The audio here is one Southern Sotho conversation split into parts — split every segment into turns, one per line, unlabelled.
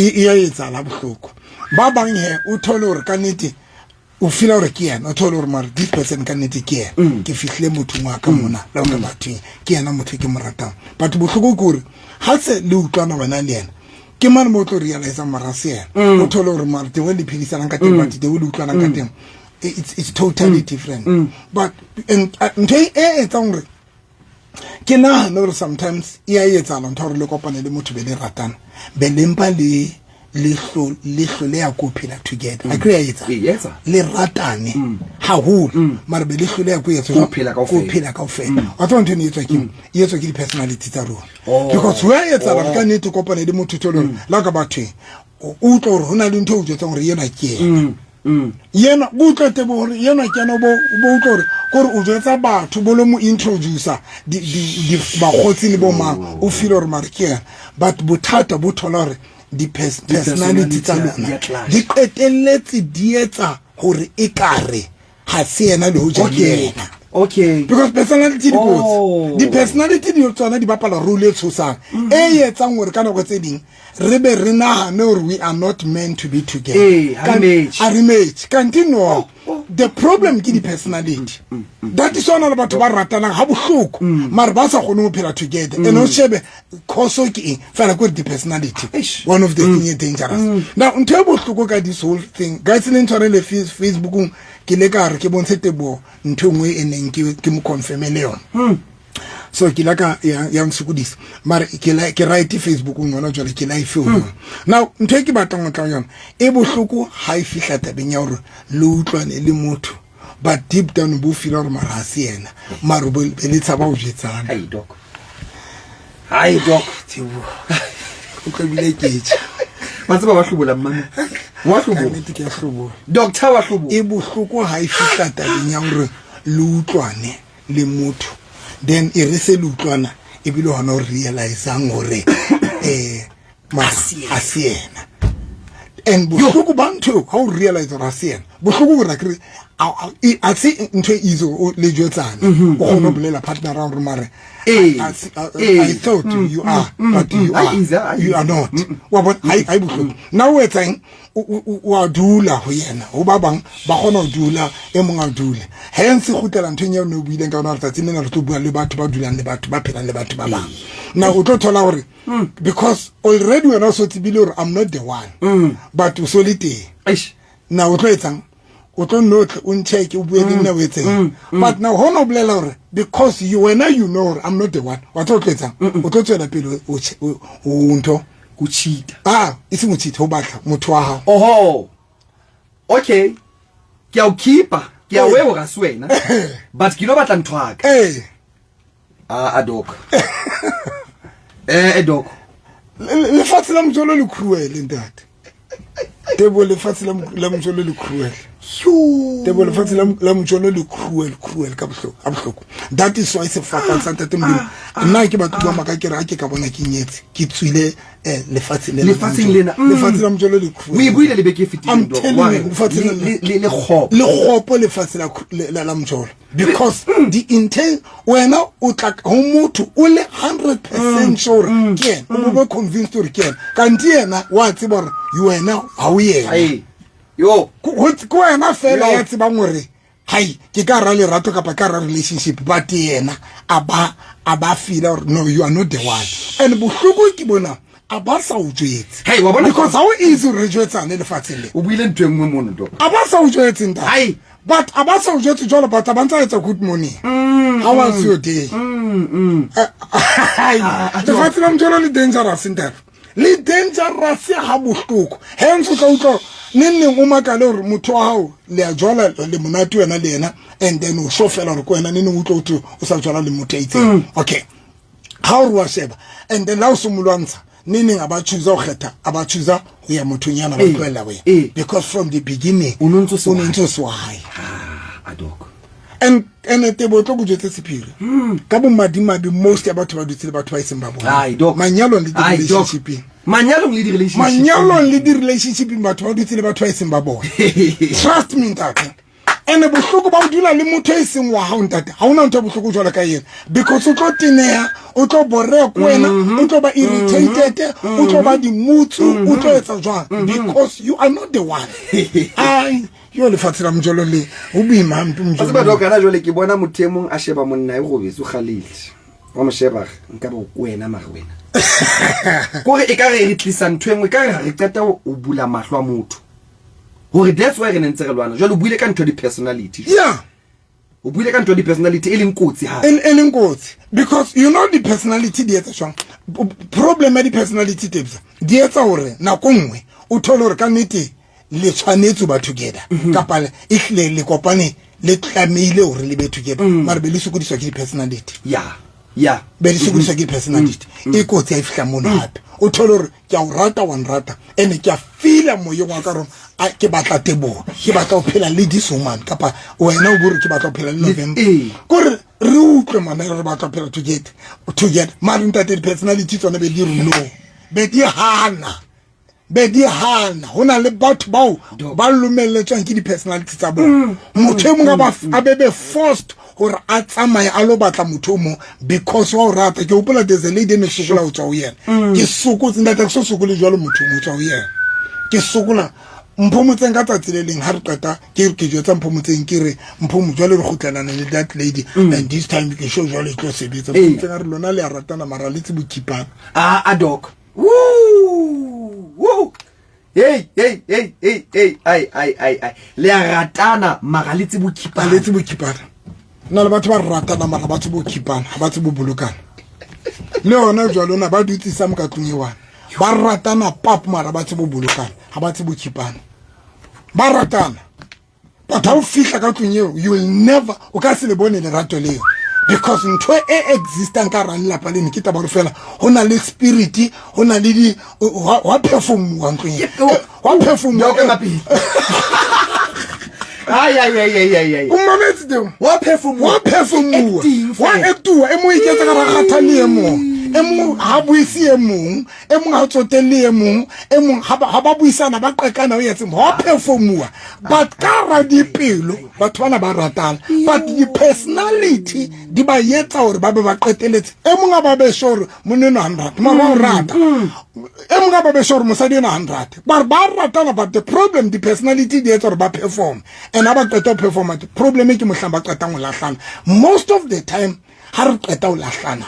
E ya etsahala bohloko. Ba bang he o thole hore ka nnete o feela hore ke yena, o thole hore mare this person ka nnete ke yena. Ke fihlile mothong wa ka mona la hore bathong ke yena motho e ke mo ratang. But bohloko ke hore ha se le utlwana wena le yena, ke mane mo o tlo realisang mara se yena. O thole hore mare the way le phedisanang ka teng, but the way le utlwanang ka teng, it's totally different. But and ntho e etsang hore ke nahane hore sometimes e a etsahala ntho ya hore le kopane le motho be le ratana, be le mpa le hloleha ko phela together. A kry ya etsa
E etsa.
Le ratane haholo, mara be le hloleha ko etsa
Ko phela kaofela.
Ko phela kaofela. Wa tseba ntho eno e etswa ke eng? E etswa ke di-personality tsa rona.
Oh.
Because ho ya etsahala hore ka nnete o kopane le motho, thole hore le ha ka bathong o utlwa hore ho na le ntho e o jwetsang hore ena ke yena. Yena o utlwa tebo hore yena ke yena, o bo utlwa hore kore o jwetsa batho bo lo mo introducer di bakgotsi le bo mang, o feel hore mare ke yena, but bothata bo thola hore di-personality tsa
di
lona
a clash.
Di qetelletse di etsa hore e kare ha se yena le hoja le yena. Because personality di kotsi. Di-personality di tsona di bapala role e tshosang e etsang hore ka nako tse ding re be re nahane hore we are not meant to be together.
Eh, ha re match.
Ha re match. Kanti no, the problem ke di-personality. That is why le batho ba ratanang ha bohloko, mare ba sa kgone ho phela together, and o shebe cause ke eng fela, ke hore di-personality.
Eish.
One of the thing e dangerous now, ntho e bohloko ka this whole thing, guys, le ntshwarele, Facebookong ke le ka re ke bontshe Teboho ntho e nngwe e neng ke mo confirme le yona, so ke la ka ya ntshokodisa, mare ke la ke right Facebookong yona jwale ke live ho yona. Now ntho e ke batlang ho tla ho yona e bohloko ha e fihla tabeng ya hore le utlwane le motho, but deep down bo feel hore mara ha se yena, mare be le tshaba ho jwetsana.
Hai doc, hai doc.
Teboho, o tlo bile ke tjha.
Wa tseba wa hlobola, mmame wa
Ka
hlobola.
Nnete ke a hlobola.
Doctor, wa hlobola.
E bohloko ha e fihla tabeng ya hore le utlwane le motho, then e re se le utlwana, ebile hona o realisang hore mara ha se yena. And bohloko ba ntho eo, ha o realize hore ha se yena, bohloko hore akere a se ntho e easy o le jwetsane, o kgone ho bolela partner ya hore mare I thought you are, but you
Ha
are
easy, ha
you are not. Wa bona, ha e bohloko. Na o etsang? O a dula ho yena, ho ba bang ba kgona ho dula, e mong a dule. Hence kgutlela nthong eo ne o buileng ka yona letsatsing lena, re tlo bua le batho ba dulang le batho ba phelang le batho ba bang. Na o tlo thola hore because already wena o so tsebile hore I'm not the one, but o so le teng.
Eish.
Na o tlo etsang? O tlo nnotle o ncheck, o bue le nna, o etseng? But now hona o bolela hore because you wena you know hore I'm not the one, wa tlo tlo etsang? O tlo tswela pele o ntho
Ho cheat?
Ah, e seng o cheat, ho batla motho wa hao.
Oho, okay, ke a o keepa, ke a we hore ha se wena, but ke lo batla ntho ya ka. A doc, doc.
Lefatshe la mojolo le cruel, ntate Tebo. Lefatshe la mojolo le cruel. Tebo, lefatshe la mojolo le cruel, cruel ka bohloko, ka bohloko. That is why sefapano sa ntate Modimo, nna ke batho ba maka, ke re ha ke ka bona ke nyetse, ke tswile lefatshe le
Lefatsheng lena.
Lefatshe la mojolo le cruel.
O e buile le beke e fetileng,
I'm
Doc.
telling
Wa
you,
re,
lefatshe
le kgopo.
Le kgopo lefatshe la mojolo, because the intent, wena o tla ho motho o le 100% sure ke yena, o bo convinced hore ke yena, kanti yena wa tseba hore wena ha o yena.
Ai yo.
Ke wena fela
Yo.
ya tsebang hore hai ke ka ra lerato kapa ka ra relationship, but yena a ba feela hore no, you are not the one. And bohloko ke bona a ba sa o jwetse.
Hey, wa bona-
Because ha o easy hore re jwetsane lefatsheng le.
O buile ntho e nngwe mono, doc.
A ba sa o jwetse, ntate.
Hai.
But a ba sa o jwetse jwalo, but a ba ntsa etsa good morning, how was your day? Hai, lefatshe la mojolo le dangerous, ntate, le dangerous ha bohloko. Hence o tla utlwa neng neng o makale hore motho wa hao le a jwala, le monate wena le yena, and then o sho fela hore ke wena. Neng neng o utlwa o thwe o sa jwala le motho a itseng. Okay, ha o re wa sheba, and then la o se mo lwantsha, neng neng a ba choose ho kgetha, a ba choose ho ya mothong yana, ba tlohella wena, because from the beginning
O no ntso se
o no
wa hae.
ntso se wa hae.
Ah, doc.
And Tebo, o tlo ko jwetse sephiri, ka bomadimabe most ya batho ba dutse le batho ba e seng ba
Ai,
bona
doc.
manyalong le
Ai, doc.
di-relationshipeng.
Manyalong le di-relationship.
Manyalong le di-relationshipeng, batho ba dutse le batho ba e seng ba bona. Trust me, ntate. Ene bohloko ba o dula le motho e seng wa hao, ntate, ha hona ntho e bohloko jwalo ka ena, because o tlo teneha, o tlo boreha ko wena, o tlo ba irritated, o tlo ba dimutsu, o tlo etsa jwang, because you are not the one. Ai, yo, lefatshe la mojolo le o boima hampe.
A tseba.
Mojolo.
Doc, ana jwale ke bona motho e mong a sheba monna e robetse, o kgalile, wa mo sheba, re nka ba o wena, mare wena kore e ka re re tlisa ntho e nngwe, e ka re re qeta ho bula mahlo a motho hore that's why re ne ntse re lwana. Jwale o buile ka ntho ya di-personality. O buile ka ntho ya di-personality e leng kotsi hape.
E leng kotsi, because you know di-personality di etsa jwang? Problem ya di-personality tebsa di etsa hore nako nngwe o thole hore ka nnete le tshwanetse ba together, kapa e hlile le kopane, le tlamehile hore le be together, mare be le sokodiswa ke di-personality.
ya ya
Be le sokodiswa ke di-personality. E kotsi ha e fihla mono. Hape o thole hore ke a o rata, wa nrata, ene ke a feela moyeng wa ka gore ke batla Tebogo, ke batla ho phela le this woman, kapa wena o bore ke batla ho phela le November. Kore re utlwe mana, re batla ho phela together, mare ntate, di-personality tsona be di re no, be di hana, be di hana. Ho na le batho bao ba lomelletswang ke di-personality tsa bona. Motho e mongwe a be forced hore a tsamaye a lo batla motho o mong because wa o rata. Ke hopola there's a lady e ne sokola ho tswa ho yena. Ke sokotse, ntate, ke so sokole jwalo motho o mong ho tswa ho yena. Ke sokola Mpho Motseng ka tsatsi le leng ha re qeta, ke jwetsa Mpho Motseng, ke re, "Mpho mo, jwale re kgutlelana le that lady, and this time ke sure jwale e tlo sebetsa." Mpho Motseng a re, "Lona le a ratana, mara le tsebo keepana."
A a doc, woo woo, hey hey hey hey hey, ai ai ai ai, le a ratana mara le tsebo
a
keepana.
Le tsebo keepana. Na le batho ba ratana, mara ba tsebo keepana, ha ba tsebo bolokana. Le yona jwalo na ba dutse sa mo ka tlung e one, ba ratana pap, mara ba tsebo bolokana, ha ba tsebo keepana. Ba ratana, but ha o fihla ka tlung eo, you will never, o ka se le bone lerato leo, because ntho e existang ka hara lelapa leno ke taba hore fela ho na le spirit, ho na le di wa performuwa ntlong e wa performuwa.
Doc, ema pele. Ai ai ai ai ai ai.
O mametse teng.
Wa perform.
Wa performuwa.
Acting
wa
fela.
actuwa. E mong iketsa ka rakgathane, e mong, e mong ha buise, e mong, e mong ha tsotelle, e mong, e mong ha ba buisana, ba qekana, o etseng, wa performuwa. But ka ra dipelo batho bana ba ratana, but di-personality di ba etsa hore ba be ba qeteletse. E mong a ba be sure monna enwa ha nrate, mara wa o rata. E mong a ba be sure mosadi enwa ha nrate, ba re ba ratana. But the problem, di-personality di etsa hore ba perform, and ha ba qeta ho performa, problem e ke mohlang ba qetang ho lahlana. Most of the time ha re qeta ho lahlana,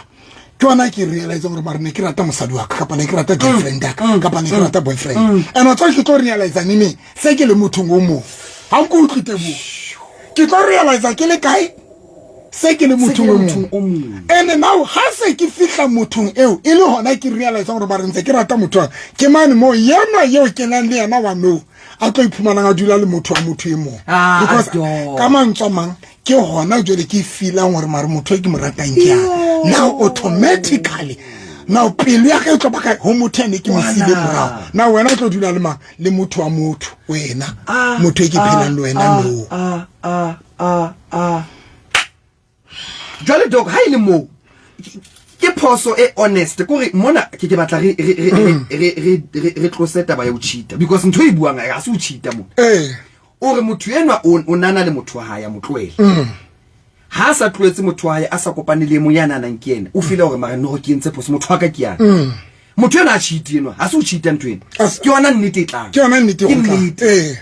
ke yona ke realize gore mare ne ke rata mosadi wa ka, kapa ne ke rata girlfriend ya ka, kapa ne ke rata boyfriend. And wa tswa ke tlo realize neng se ke le mothong o mong? Ga nko utlwe, Tebogo, ke tlo realize ke le kae se ke le mothong o
mothong o
mong?
Mong.
And now ha se ke fihla mothong eo, e le hona ke realize gore ba re ntse ke rata motho wa ke mane mo yena eo ke nang le yena wa no a tlo iphumanang a dula le motho wa motho e mong.
Ah,
Because
adore.
ka mantswe a mang, ke hona jwale ke feelang gore mare motho e ke mo ratang ke yana. Now automatically now pelo ya ka e tlo ba kae? Ho motho ane ke mo siile
Kwana.
morao. Now wena o tlo dula le mang? Le motho wa motho wena, motho e ke phelang le wena no.
Ah ah ah ah, jwale doc, ha e le moo ke phoso e honest kore mona ke batla re tlose taba ya ho cheata, because ntho e buang ha se ho cheata mo. O re motho enwa o nana le motho wa hae, a mo tlohela. Ha a sa tlohetse motho wa hae, a sa kopane le e mong ya nanang ke ena, o feel hore mare no, ke entse phoso, motho wa ka ke yana. Motho enwa a cheat, enwa ha se o cheata ntho ena. Ke yona nnete e tlang.
Ke yona nnete e
Ke
kgutlang.
nnete.
Ee,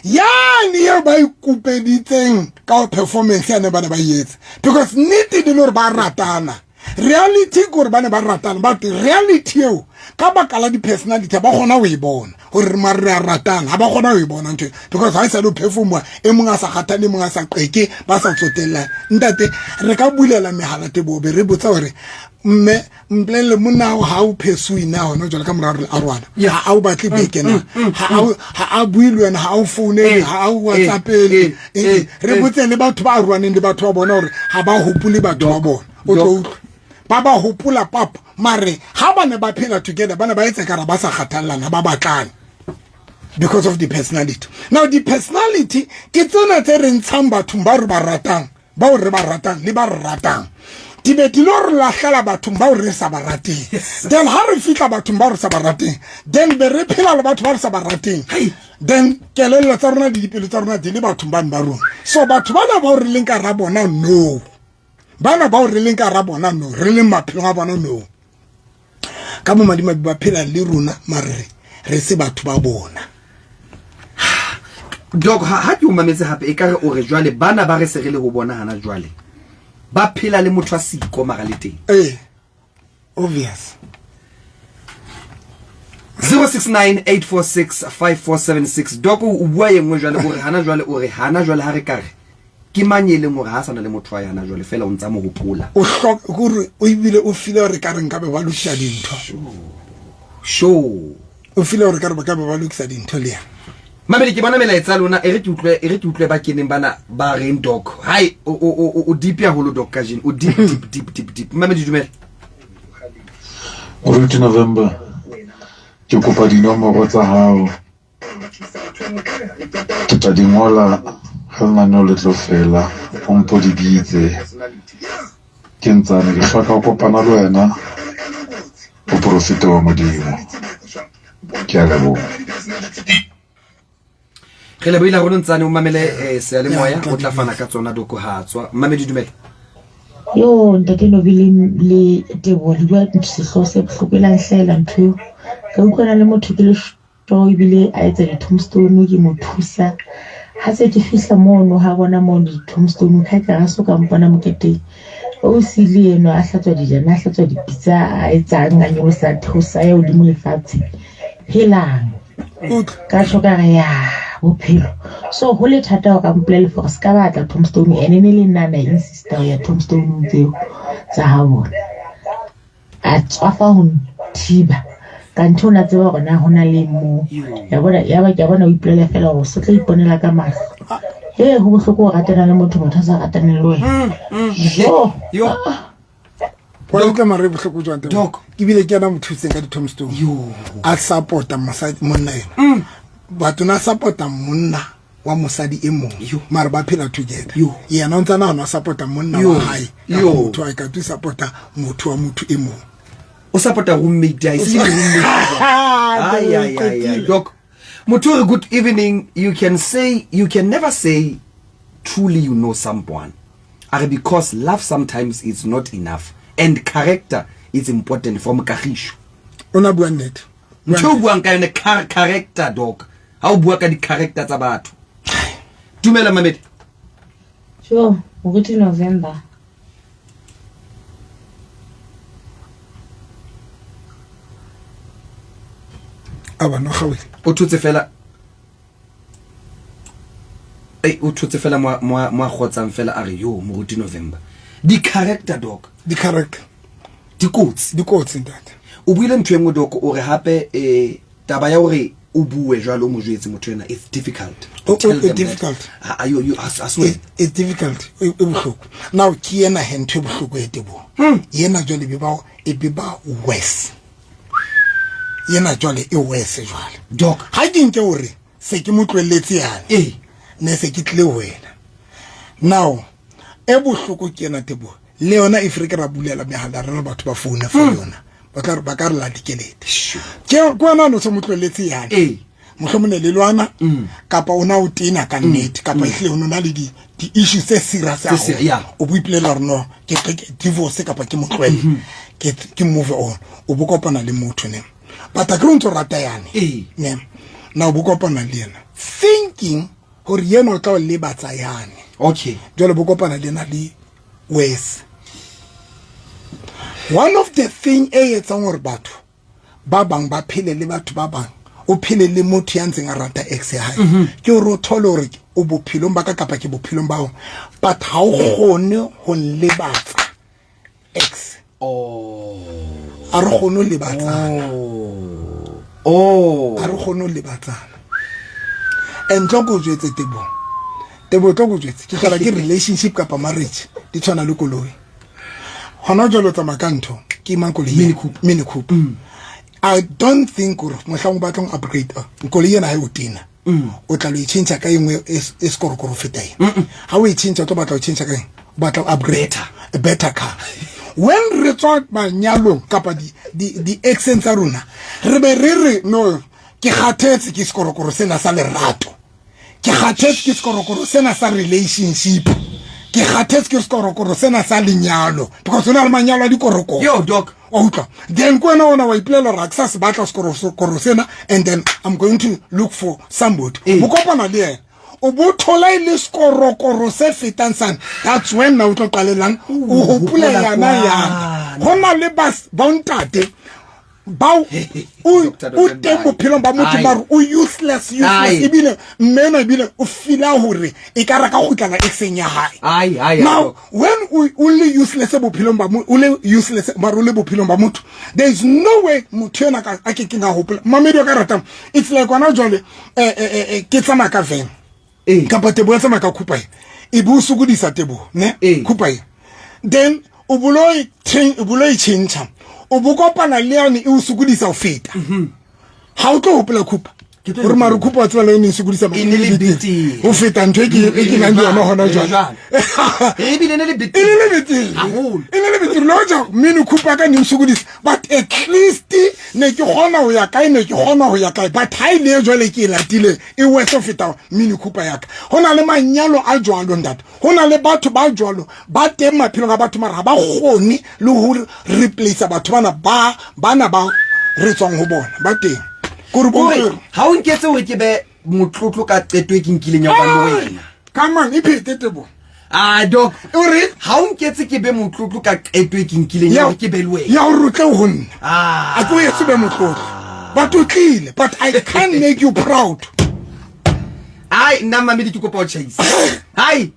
yane eo ba ikupeditseng ka ho performance yane ba ne ba e etsa, because nnete di le hore ba ratana. Reality ke gore ba ne ba ratana, but reality eo ka baka la di-personality ha ba kgona ho e bona gore mare re a ratana. Ha ba kgona ho e bona ntho eo, because ha e sa le ho performwa, e mong a sa kgathale, e mong a sa qeke, ba sa tsotellane. Ntate, re ka bulela mehala, Tebogo, be re botsa gore mme mpolelle monna hao ha o pursue na hona jwale ka mora hore a rwana? Ha a o batle beke na? Ha a bue le wena? Ha a o founele? Ha a o whatsappele? Re botse le batho ba rwaneng le batho ba bona hore ha ba hopole batho ba bona. O tlo utlwa ba ba hopola papa, mare ha ba ne ba phela together, ba ne ba etsa kara ba sa kgathallana, ba batlane, because of the personality. Now the personality ke tsena tse re ntshang bathong ba re ba ratang, bao re ba ratang le ba re ratang, di be di lo re lahlela bathong bao re sa ba rateng. Then ha re fihla bathong bao re sa ba rateng, then be re phela le batho ba re sa ba rateng.
Hei.
Then kelello tsa rona le dipelo tsa rona di le bathong bane ba rona. So batho bana bao re leng ka ra bona no, bana bao re leng ka ra bona no, re leng maphelong a bona no, ka mo madimabe ba phela le rona, mare re se batho ba bona.
Doc, ha ke o mametse hape e kare o re jwale bana ba re se re le ho bona hana jwale ba phela le motho a siko mara le teng.
Ee, obvious.
0698465476. Doc, o bua ye nngwe jwale o re hana jwale, o re hana jwale ha re ka re ke mang e leng hore ha sana le motho wa yana jwale fela o ntsa mo hopola.
O hloka gore o ebile o file gore ka re nkabe ba lokisa dintho.
Sure.
O file gore ka re ba ka be ba lokisa dintho le yena.
Mamedi, ke bona melaetsa lona, e re ke utlwe, e re ke utlwe ba keneng bana ba reng Doc. Hai, o o o deep haholo Doc kajeno. O deep deep deep deep deep. Mamedi, dumela.
Moruti November, ke kopa dinomoro tsa hao. Ke tla di ngola ha lenaneo le tlo fela, o mpo di bitse. Ke ntsane ke hloka ho kopana le wena, moporofeta wa Modimo. Ke a leboha.
Re lebohile haholo Ntsane, o mamele eh, seyalemoya, o tla fana ka tsona doko ha tswa. Mamedi, dumela.
Yo ntate Nobi le le Teboho, le bua sehlooho se bohloko, e la nhlahela ntho eo. Ka utlwana le motho ke le sure ebile a etsa di-tombstone, ke mo thusa. Ha se ke fihla mono ha bona mono di-tombstone, ka ke ra so ka mpona moketeng. O sile eno a hlatswa dijana, a hlatswa dipitsa, a etsang, a nyolosa, a theosa, a ya hodimo lefatshe. Helang. Ka tjho ka re ya bophelo. So ho le thata ho ka mpolelle for se ka batla tombstone, ene ne le nna na insista ho ya tombstone tseo tsa ha bona. A tswafa ho nthiba. Kanthe o na tseba hore na ho na le moo. Ya bona, ya ba ke a bona o ipolela fela hore o se tla iponela ka mahlo. He, ho bohloko ho ratana le motho, motho a sa ratane le wena. Jo.
Yo.
Wa utlwa mare e bohloko jwang teng?
Doc.
Ebile ke yena mo thusitseng ka di-tombstone.
Yo.
A support-a mosadi, monna ena. Batho na support-a monna wa mosadi e mong.
Yo.
Mare ba phela together.
Yo.
Yena o ntse a nahana o support-a monna
Yo.
wa hae. Kapa
Yo.
motho wa hae, kapa o support-a motho wa motho e mong.
O support-a roommate ya hae, e seng roommate. Ai, ai, ai, ai. Doc, motho o re good evening, you can say, you can never say truly you know someone. A re because love sometimes is not enough and character is important from Kagisho.
O na bua nnete.
Ntho o buang ka yone character doc. Ha o bua ka di character tsa batho. Dumela Mamedi.
Jo, Moruti November.
A ba no gawe.
O thotse fela. Ei, o thotse fela mo mo mo a gotsang fela a re yo Moruti November. Di character doc.
Di character.
Di kotsi.
Di kotsi ntate.
O buile ntho e nngwe doc, o re hape eh taba ya hore o bue jwalo o mo jwetse motho ena, it's difficult.
O,
Tell
o,
them
it's difficult.
That, ha, you, you, ha se wena.
It's difficult. E bohloko. Now ke yena he ntho e bohloko e tebo. Yena jwale be ba e be ba worse. Yena jwale e worse jwale.
Doc.
Ha ke nke hore se ke mo tlohelletse yane.
Ee.
Ne se ke tlile ho wena. Now e bohloko ke yena tebo. Le yona if re ke ra bulela mehala re re batho ba founa for yona. Ba tla re ba ka re la dikelete. Ke ke wena no se mo tlohelletse yane.
Ee.
Mohlomong ne le lwana kapa o na o tena ka nnete kapa ehlile o no na le di di issues tse serious
Tse
haholo. O bo ipolela hore no ke ke divorce kapa ke mo tlohelle. Ke ke move on. O bo kopana le motho ne. But akere o ntso rata yane.
Ee.
Ne. Na o bo kopana le yena thinking hore yena o tla o lebatsa yane.
Okay.
Jwale bo kopana le yena le worse. One of the thing e etsang hore batho ba bang ba phele le batho ba bang, o phele le motho ya ntseng a rata ex ya hae, ke hore o thole hore o bophelong ba ka kapa ke bophelong ba hao, but ha o kgone ho lebatsa ex.
Oh.
A re kgone ho lebatsana.
Oh.
A re kgone ho lebatsana. And tlo ko jwetse Tebo. Tebo tlo ko jwetse ke hlola ke relationship kapa marriage di tshwana le koloi. Hona jwale o tsamaya ka ntho ke mang koloi?
Mini Cooper.
Mini Cooper. I don't think hore mohlang o batlang upgrade koloi ena ha e o tena. O tla lo e change ka engwe e sekorokoro feta ena. Ha o e change o tlo batla ho change ka eng? O batla ho upgrade.
Better.
A better car. When re tswa manyalong kapa di di di accent tsa rona re be re re no Ke kgathetse ke sekorokoro sena sa lerato. Ke kgathetse ke sekorokoro sena sa relationship. Ke kgathetse ke sekorokoro sena sa lenyalo because ho na le manyalo a dikorokoro.
Yo doc.
Wa utlwa? Then ke wena ona wa ipolela hore ha ke sa se batla sekorokoro sena and then I'm going to look for somebody.
Ee.
O kopana le yena. O bo thola e le sekorokoro se fetang sane. That's when na o tlo qalelang o hopola
hopola
yana yana.
kwana.
Ho na le bontate bao o o teng bophelong ba motho mare o useless useless ebile mme ena ebile o feela hore e ka re ka kgutlana exeng ya hae. Now when o le useless bophelong ba o le useless mare o le bophelong ba motho, there is no way motho ena a ke keng a hopola. Mamedi wa ka ratang, it's like hona jwale ke tsamaya ka van kapa Teboho ya tsamaya ka khupa e, e be o sokodisa Teboho ne khupa e, then o bolo e bolo e tjhentjha, o bo kopana le yane e o sokodisa ho feta. Ha o tlo hopola khupa gore mare khupa wa tseba le e neng sokodisa
E ne le betere.
ho feta ntho e ke nang le yona hona jwale.
Ebile ne le
E
betere.
ne le betere.
Haholo.
E ne le betere. Le hoja mmino khupa ka neng sokodisa, but at least ne ke kgona ho ya kae, ne ke kgona ho ya kae, but ha e le jwale ke e latile e worse ho feta mmino khupa ya ka. Ho na le manyalo a jwalo ntate, ho na le batho ba jwalo ba teng maphelong a batho, mara ha ba kgone le ho replace batho bana ba bana ba re tswang ho bona ba teng. Kore bo
Kore ha o nketse hore ke be motlotlo ka qeto e ke nkileng ya ho ba le wena.
Come on, e phete Teboho.
Ah doc,
O re
ha o nketse ke be motlotlo ka qeto e ke nkileng ya hore ke be le wena.
Ya hore o tle ho nna.
Ah.
A ke o etse be motlotlo. But o tlile, but I can't make you proud.
Ai nna mamedi ke kopa o tjhaisa. Hai.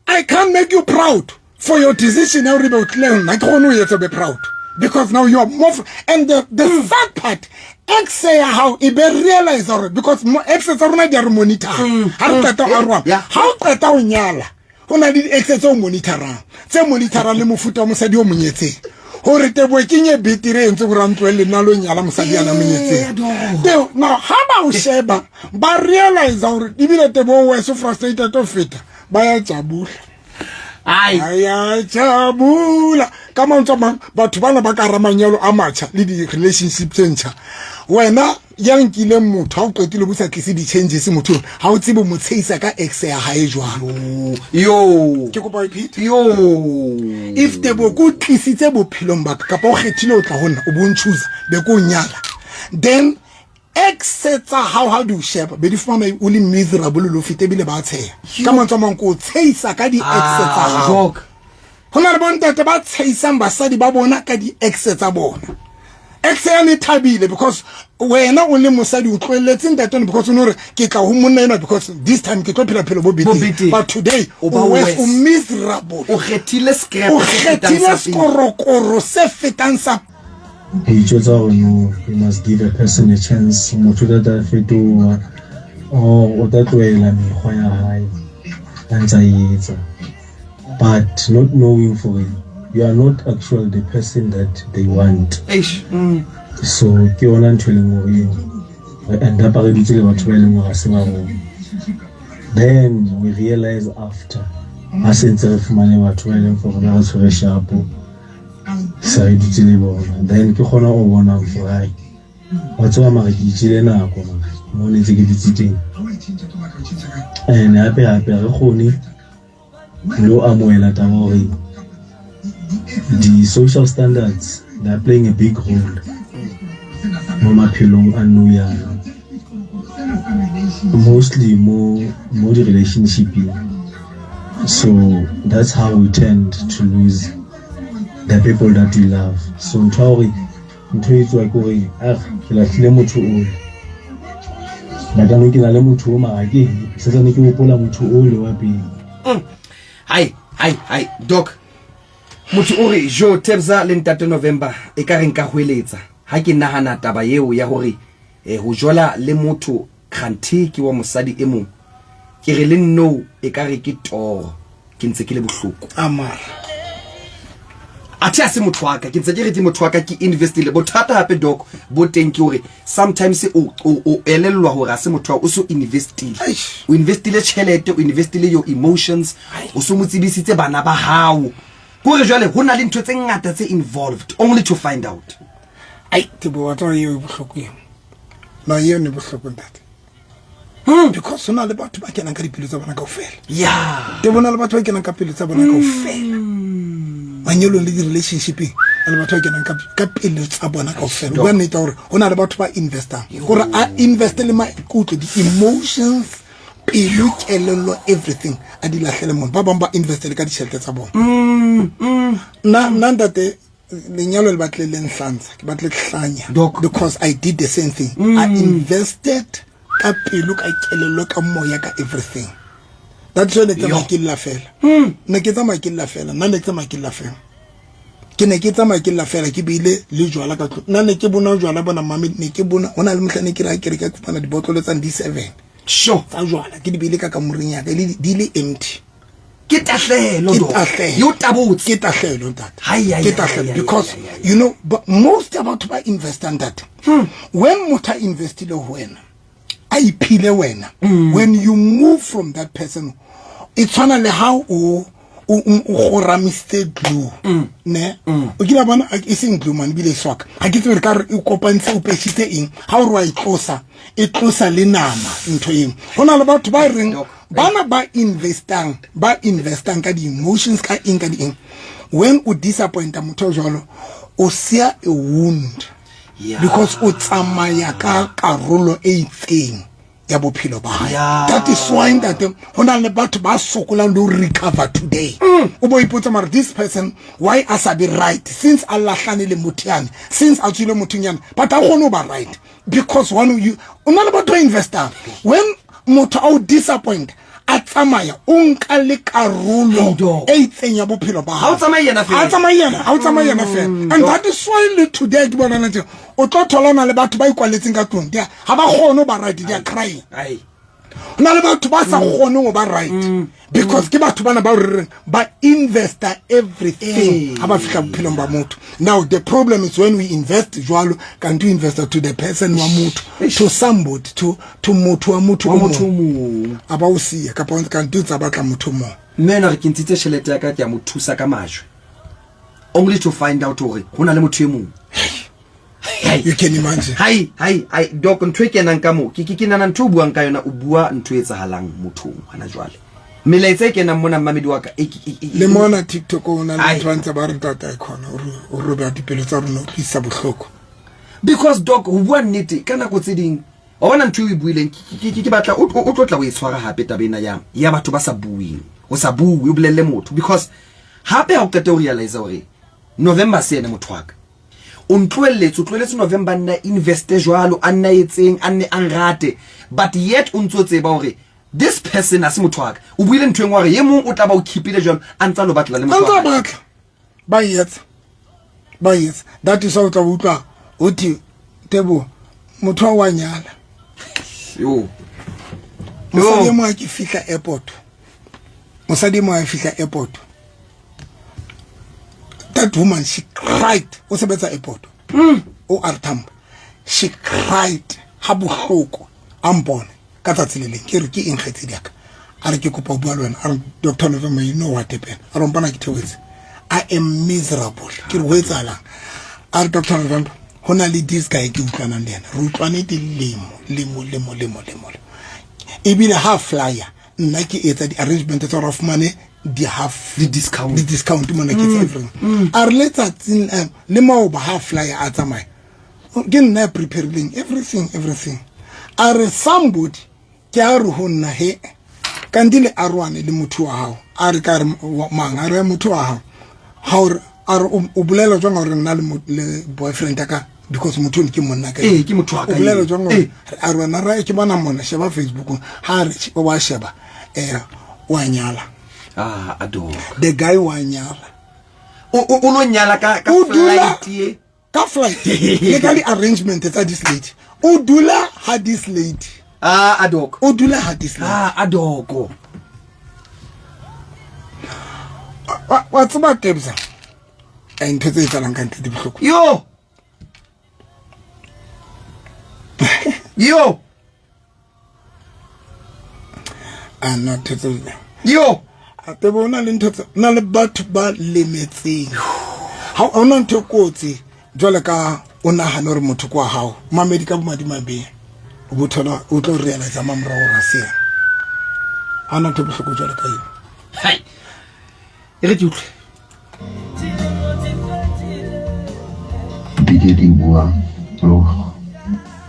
I can't make you proud for your decision ya hore be o tlile ho nna. Ke kgone ho etsa be proud because now you are more and the sad part, ex ya hao e be realize hore because ex tsa rona di a re monitor. Ha re qeta ho arohana, ha o qeta ho nyala, ho na le di-ex tse o monitorang, tse monitorang le mofuta wa mosadi o monyetseng. Hore Teboho ke nye betere e entse hore a ntlohelle nna lo nyala mosadi yana monyetseng. Teo, now ha ba o sheba, ba realize hore ebile Teboho o so frustrated ho feta, ba ya jabula.
Ai.
Ba ya jabula. Ka mantswe a mang, batho bana ba ka hara manyalo a matjha le di-relationship tse ntjha. Wena ya nkileng motho ha o qetile bo sa tlise di-changes mothong, ha o tsebe mo tshehisa ka ex ya hae jwang.
Yo.
Ke kopa o iphete.
Yo.
If Teboho ke o tlisitse bophelong ba ka, kapa o kgethile ho tla ho nna, o bo nchoose, be ke o nyala. Then ex tsa hao ha di o sheba, be di fumana o le miserable le ho feta ebile ba tsheha. Ka mantswe a mang ke o tshehisa ka di-ex tsa hao.
Doc.
Ho na le bontate ba tshehisang basadi ba bona ka di-ex tsa bona. Ex ya ne thabile because wena o le mosadi o tlohelletse ntate ona because o no re ke tla ho monna enwa because this time ke tlo phela phelo bo
Bo
betere.
betere.
But today
O ba
o worse,
worse.
o miserable.
O kgethile scrap
O
se fetang
kgethile
sa pele.
sekorokoro se fetang sa
Ho itjwetsa hore no, you must give a person a chance. Motho o tla tla fetoha or o tla tlohela mekgwa ya hae a ntsa e etsa. But not knowing for it, you are not actually the person that they want.
Eish.
So ke yona ntho e leng hore re end up re dutse le batho ba e leng hore ha se ba rona. Then we realize after ha se ntse re fumane batho ba e leng hore ba re tshwere sharp, se re dutse le bona. Then ke kgona ho bona hore hai, wa tseba mare ke itjele nako mare mo ne ntse ke dutse teng. And hape hape ha re kgone le ho amohela taba hore di-social standards they are playing a big role mo maphelong a nou yana, mostly mo di-relationshipeng. So that's how we tend to lose the people that we love. So ntho ya hore ntho e etsuwa ke hore ah ke lahlile motho ole, but jaanong ke na le motho o mara ke happy santsane ke hopola motho ole wa pele.
Hai hai hai doc. Motho o re jo Tebza le ntate November e ka re nka hweletsa ha ke nahana taba eo ya hore ho jola le motho kganthe ke wa mosadi e mong. Ke re le nno e ka re ke toro, ke ntse ke le bohloko.
Amara.
Athe ha se motho wa ka, ke ntse ke re ke motho wa ka, ke investile. Bothata hape doc bo teng ke hore sometimes o elellwa hore ha se motho wa o so investile.
Eish.
O investile tjhelete, o investile your emotions, o so mo tsebisitse bana ba hao. Kore jwale ho na le ntho tse ngata tse involved only to find out.
Ai, Teboho, wa tseba eo e bohloko eo. No eo ne bohloko ntate. Because ho na le batho ba kenang ka dipelo tsa bona kaofela.
Ya.
Te bona le batho ba kenang ka pelo tsa bona kaofela. Manyalong le di-relationshipeng le batho ba kenang ka pelo tsa bona kaofela. O bua nnete ya hore ho na le batho ba investang. Hore a investe le maikutlo, di-emotions, pelo, kelello, everything a di lahlele mona. Ba bang ba investe le ka ditjhelete tsa bona. Nna ntate lenyalo le batle le nhlantsha, ke batle hlanya because I did the same thing. I invested ka pelo, ka kelello, ka moya, ka everything. That's why ne ke tsamaya ke lla fela. Ne ke tsamaya ke lla fela. Nna ne ke tsamaya ke lla fela. Ke ne ke tsamaya ke lla fela, ke beile le jwala ka tlung. Nna ne ke bona jwala bona mame, ne ke bona ho na le mohla ne ke re ha ke re ke fumana dibotlolo tsa di 7.
Sure.
Tsa jwala ke di beile ka kamoreng ya ka, di le empty.
Ke tahlehelo,
Ke tahlehelo.
Yo tabotse.
Ke tahlehelo ntate.
Hai, hai,
Ke tahlehelo because you know but most ya batho ba investa ntate. When motho a investile ho wena, a iphile wena, when you move from that person, e tshwana le ha o goramisitse glue ne o kile bona e seng glue man ebile e swaka ga ke tsebe re ka re e kopantse o pesitse eng ha o re wa e tlosa e tlosa le nama ntho eng go na le batho ba reng bana ba investang ba investang ka di-emotions ka eng ka di eng when o disappointa motho o jwalo o sia a wound because o tsamaya ka karolo e itseng ya bophelo ba hae. That is why ntate ho na le batho ba sokolang le ho recover today. O bo ipotsa mara this person why a sa be right since a lahlane le motho yane, since a tswile mothong yane, but a kgone ho ba right because one you o na le batho ba investang when motho a o disappoint a tsamaya o nka le karolo e itseng ya bophelo ba
Ha o tsamaye yena fela.
Ha o tsamaye yena, ha o tsamaye yena fela. And that is why le today ke bona ntse o tlo thola na le batho ba ikwaletseng ka tlung dia ha ba kgone ho ba right, they are crying.
Ai.
Ho na le batho ba sa kgoneng ho ba right because ke batho bana ba re reng ba investa everything ha ba fihla bophelong ba motho. Now the problem is when we invest jwalo kanti o investa to the person wa motho, to somebody, to motho wa motho
Wa
o
motho o
mong.
mong.
A ba o siya kapa kanti o tsa batla motho o mong.
Mme ena re ke ntshitse tjhelete ya ka ke a mo thusa ka majwe. Only to find out hore ho na le motho e mong.
You can imagine.
Hai, hai, hai, Doc, ntho e kenang ka moo, ke ke nahana ntho o buang ka yona, o bua ntho e etsahalang mothong hona jwale. Melaetsa e kenang mona mmamedi wa ka,
Le mona TikTok o na le batho ba ntse ba re tata e khona, o roba dipelo tsa rona, o tlisa bohloko.
Because Doc, ho bua nnete ka nako tse ding, wa bona ntho e o e buileng, ke batla o tlo tla o e tshwara hape taba ena ya batho ba sa bueng. O sa bue, o bolelle motho because hape ha o qeta o realize hore November se ene motho wa ka. O ntlohelletse, o tlohelletse November nna investe jwalo, a nna etseng, a nne a nrate, but yet o ntso tseba hore this person ha se motho wa ka. O buile ntho e nngwe hore e mong o tla ba o keepile jwalo, a ntsa lo batla le motho wa
A ntsa
hae.
batla. Ba etsa. Ba etsa. That is why o tla utlwa ho thwe Teboho motho wa nyala.
Yo.
Mosadi e mong a ke fihla airport. Mosadi e mong a fihla airport. That woman, she cried. O sebetsa airport. O R Tambo. She cried ha bohloko a mpone ka tsatsi le leng. Ke re ke eng kgaitsedi ya ka? A re ke kopa ho bua le wena. A re Doctor November, you know what happened? A re mpona ke theohetse. I am miserable. Ke re ho etsahalang? A re Doctor November, ho na le this guy ke utlwanang le yena. Re utlwane dilemo, lemo, lemo, lemo, lemo. Ebile ha flyer nna ke etsa di-arrangement tsa hore a fumane di-half
Di-discount.
di-discount mona ke etsa everything. A re letsatsing le maoba ha flyer a tsamaya ke nna ya preparileng everything, everything. A re somebody ke a re ho nna he kanti le aroane le motho wa hao. A re ka re mang? A re motho wa hao. Ha o re, a re o bolela jwang hore nna le boyfriend ya ka because motho ke monna ka.
Ee, ke motho wa ka
O bolela
ee.
jwang hore a re wena ra ke bona mona sheba Facebook ha re wa sheba wa nyala.
Ah, a dog.
The guy wa nyala.
O lo nyala ka
O dula
flight ye.
Ka flight. Le ka di-arrangement tsa this lady. O dula ha this lady.
Ah, a dog.
O dula ha this lady.
Ah, a dog.
Wa tseba Tebza? Ntho tse etsahalang ka ntle di bohloko.
Yo. Yo.
Ah, no, ntho tse.
Yo.
A Tebo, o na le ntho tse, o na le batho ba lemetseng. Ha o na ntho e kotsi jwale ka o nahana hore motho ke wa hao. Mamedi ka bomadimabe. O bo thola o tlo realize mamorao gore ga se yena. Ga ona ntho e bohloko jwalo ka eo.
Hai. E re ke utlwe.
Dike di bua yo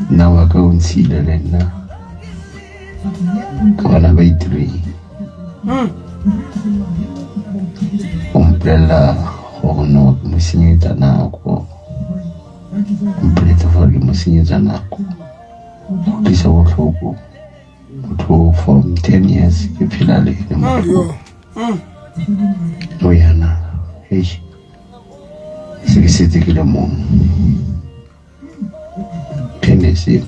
nna wa ka o ntshile le nna ka bana ba itireng o mpolelela gore no ke mo senyetsa nako o mpoleletsa gore ke mo senyetsa nako go tlisa botlhoko motho from 10 years ke phela le ene motho o yana hei se ke setse ke le mong 10 years eo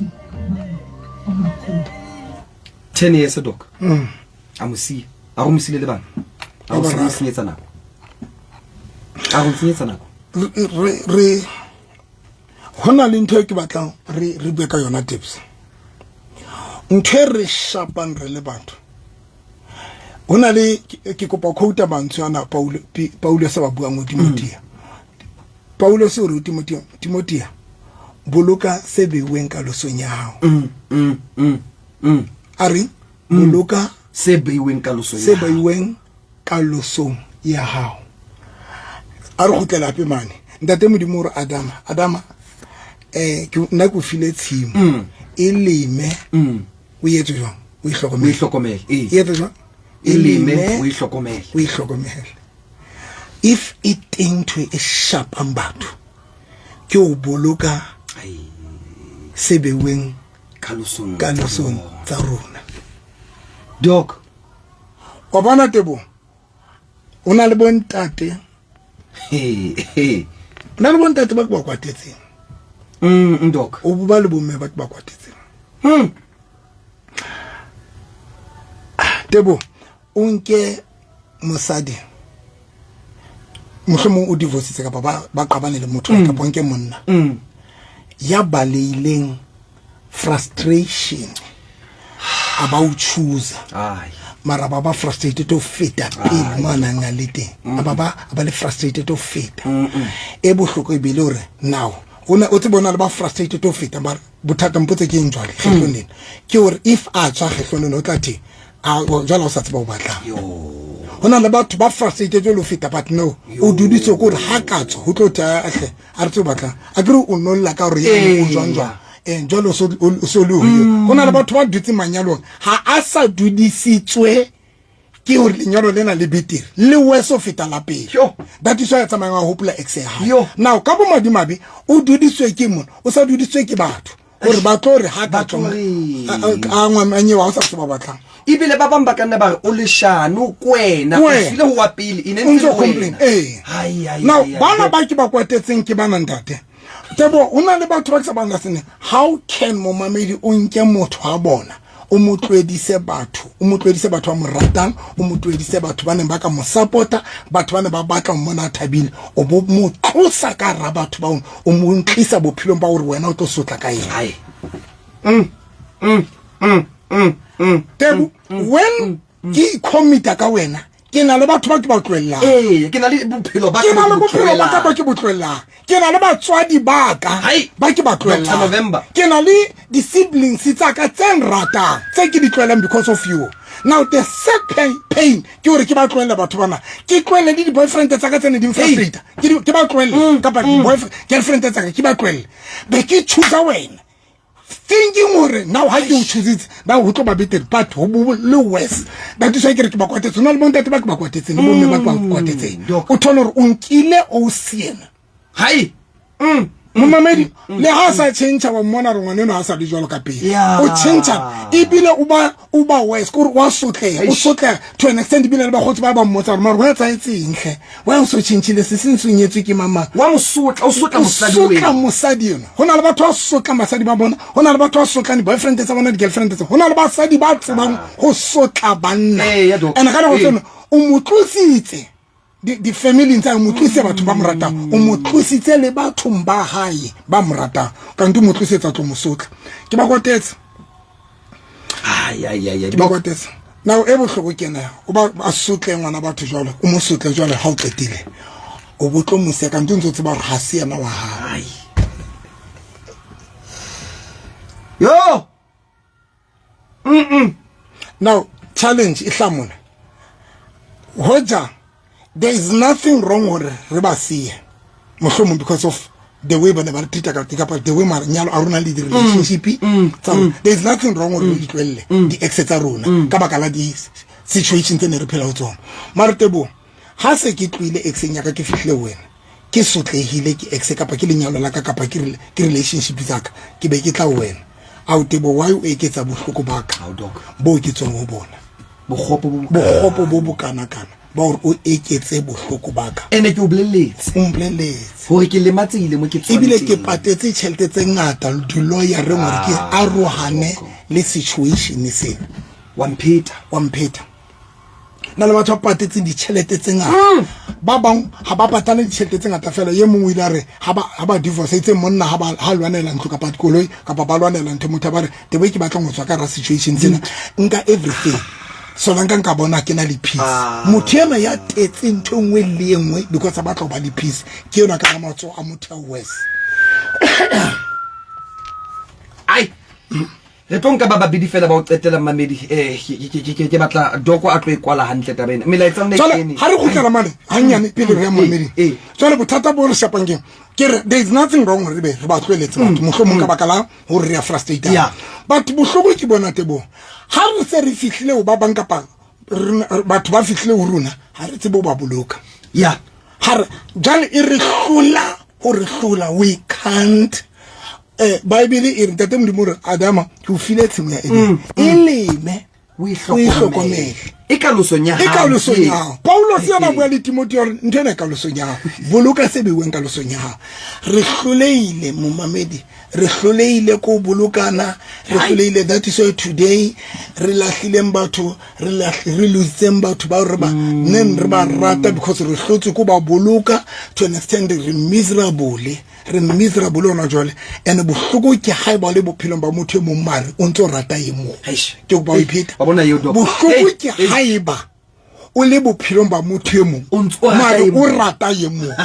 10 years doc a mo siya a go mo sile le bana a go mo senyetsa nako a go senyetsa nako
re go na le ntho e ke batlang re re bue ka yona tips ntho e re shapang re le batho go na le ke kopa quota mantswe ana Paulo Paulo se ba buang go Timothea mm. Paulo se re Timothea Timothea boloka se beuweng ka losong ya hao
mm, mm, mm, mm.
a re boloka
se beuweng ka losong
se beuweng kalosong ya hao a re kgutlela hape mane ntate modimo o re adama adama um ke nna ke o file tshimo mm. e leme mm. o etse jwang o
itlhokomele
e etse jwang
e leme o itlhokomele
o itlhokomele if e teng ntho e shapang batho ke o boloka se beuweng
kalosong
tsa rona
doc
wa bona tebo o na le bontate o na le bontate ba ke ba kwatetseng
mm, doc
o ba le bomme ba ke ba kwatetseng
hmm.
tebo o nke mosadi mohlomong o divorcitse kapa ba qabane le motho mm. kapa o nke monna
mm.
ya baleileng frustration a ba o chooser mara ba ba frustrated o feta pele mo a nang a le teng a ba ba a ba le frustrated o feta e bohloko e bile gore now o ne o tsebe o na le ba frustrated o feta ba bothata mpotse ke eng jwale kgetlong lena ke gore if a tswa kgetlong lena o tla the jwale o sa tseba o batlang go na le batho ba frustrated le feta but no o duditswe ke gore ga ka tswa go tlo the atle a re tse o batlang a kere o nolla ka gore o jwang jwang ee jwale o so le o go na le batho ba dutse manyalong ga a sa dudisitswe ke gore lenyalo lena le betere le worse o feta la pele that is why a tsamayang a gopola ex ya gae now ka bomadimabe o dudisitswe ke mona o sa dudisitswe ke batho gore ba tlo re ga ka tswa a ngwanyewa o sa se ba batlang
ebile ba bangwe ba ka nna ba re o leshano kwena o file go wa pele e ne
ntse complain ee now bana ba ke ba kwatetseng ke bana ntate tebo o na le batho ba ke sa ba understanding how can momamedi o nke motho wa bona o mo tloedise batho o mo tloedise batho ba mo ratang o mo tloedise batho ba neng ba ka mo support-a batho ba ne ba batla mmona a thabile o bo mo tlosa ka ra batho bao o mo ntlisa bophelong ba gore wena o tlo sotla ka eng
mm, mm, mm, mm,
tebu when ke commita ka wena ke na le batho ba ke ba tloellang
ee ke na le bophelo ba
ke na le bophelo ba ka ba ke bo tloellang ke na le batswadi ba ka ba ke ba tloellang ke na le di-siblings tsa ka tse nratang tse ke di tloelang because of you now the sad pain, pain ke gore ke ba tloelela batho bana ke tloelele le di-boyfriend tsa ka tse ne di mfrustrata ke ba tloelele kapa girlfriend tsa ka ke ba tloelele be ke choosa wena thinking gore now ha ke o choositse now ho tlo ba betere but ho bo le worse that is why ke re ke ba kwatetse ho na le bontate ba ke ba kwatetseng le bomme ba ke ba mm, kwatetseng o thole gore o nkile o siena
hai
mm, momamedi mm, le ha sa change wa mmona re ngwane eno ha sa le jwalo ka pele o change ebile o ba o ba worse kore wa sotlega o sotlega to an extent ebile le bagotsi ba ba mmotsa gore mare go etsaetseng tlhe wa o so tšhentšhile se se ntse ke mamang
wa mo sotla o sotla mosadi
o sotla mosadi eno go na le batho ba sotla basadi ba bona go na le batho ba sotlang di-boyfriend tsa bona di-girlfriend tsa go na le basadi ba tsebang go sotla banna and ga nako tseno o mo tlositse di-familing tsa mo tlositse batho ba mo ratang o mo tlositse le bathong ba gae ba mo ratang kante o mo tlosetsa tlo mo sotla ke ba kwatetse ke ba kwatetse nako e bohloko ke ena o ba a sotle ngwana batho jalo o mo sotle jalo ga o qetile o bo tlo mo sia kante o ntse o tseba gore ga se yena wa gago
yo.
Now challenge e tla mona. Hoja there is nothing wrong gore re ba siye mohlomong because of the way ba ne ba re treata ka teng kapa the way manyalo a rona le di-relationship tsa rona. There is nothing wrong gore re di tlohelle di-ex tsa rona ka baka la di-situation tse ne re phela ho tsona. Mare Teboho, ha se ke tlohile exeng ya ka ke fihlile ho wena, ke sotlehile ke ex kapa ke lenyalo la ka kapa ke relationship tsa ka, ke be ke tla ho wena. Ao Teboho, why o eketsa bohloko ba ka boo ke tswang ho bona? Bokgopo bo bokanakana ba hore o eketse bohloko ba ka.
Ene ke o boleletse.
O mpoleletse.
Hore ke lematsehile mo ke tswang
Ebile ke patetse tjhelete tse ngata di-lawyer-eng hore ke arohane le situation sena.
Wa mpheta.
Wa mpheta. Na le batho ba patetseng ditjhelete tse ngata. Ba bang ha ba patale ditjhelete tse ngata fela. E mong o ile a re ha ba divorce itse monna ha ba ha lwanela ntlo kapa dikoloi kapa ba lwanela ntho, motho ba re the way ke batlang ho tswa ka ra situation tsena nka everything. So la nka nka bona ke na le peace. Motho ena ya tetseng ntho e nngwe le e nngwe because a batla ho ba le peace, ke yona ka matsoho a motho ya worse.
Ai, re tlo nka ba babedi fela ba o qetela mmamedi. Ke batla Doko a tlo e kwala hantle taba ena. Melaetsa nne
Jwale
kene.
ha re kgutlela mane hanyane pele re ya mmamedi. Jwale bothata bo re shapang keng? Ke re there is nothing wrong re be re ba tlohelletse batho mohlomong ka baka la hore re ya frustrate. But bohloko ke bona Teboho. Ha re se re fihlile ho ba bang kapa batho ba fihlile ho rona, ha re tsebe ho ba boloka. Ha re jwale e re hlola ho re hlola, we can't. Bible e re Ntate Modimo re Adama ke o file tshimo ya Edene. E leme
O e
o e hlokomele.
E kalosong ya
E
hao.
kalosong ya hao. Paulos yena bua le Timothy hore ntho ena e kalosong ya hao. Boloka se beuweng kalosong ya hao. Re hlolehile momamedi, re hlolehile ko bolokana, re hlolehile. That is why today re lahlileng batho, re lahl-, re lositseng batho bao re ba neng re ba rata because re hlotse ko ba boloka to an extent re miserable. Re miserable hona jwale. And bohloko ke ha eba le bophelong ba motho e mong mare o ntso rata e mong.
Eish.
Ke kopa o ipheta.
Wa bona eo, Doc.
Bohloko
Hey,
ke
hey.
ha eba o le bophelong ba motho e mong,
O ntso o rata
mare
e
o
mong.
rata e mong.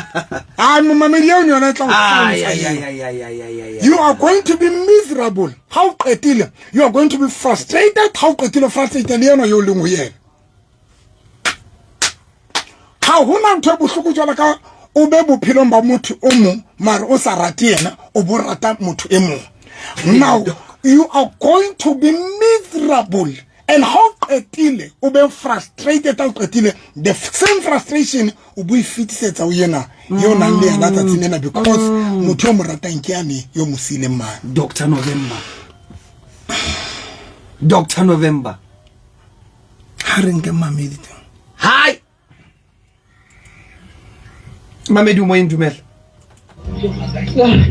Ai, momamedi eo yona e tla o
Ai,
hlalosa
ai,
eo.
ai, ai, ai, ai, ai, ai, ai.
You are going to be miserable. Ha o qetile, you are going to be frustrated. Ha o qetile frustrated le yena yo leng ho yena. Ha hona ntho e bohloko jwalo ka o be bophelong ba motho o mong mare o sa rate yena, o bo rata motho e mong. Now you are going to be miserable. And ha o qetile o be frustrated, ha o qetile the same frustration o bo e fetisetsa ho yena yo nang le yena tsatsing lena because motho yo mo ratang ke yane yo mo siileng mane.
Doctor November. Doctor November.
Ha re nke mamedi teng.
Hi. Mamedi o moyeng, dumela.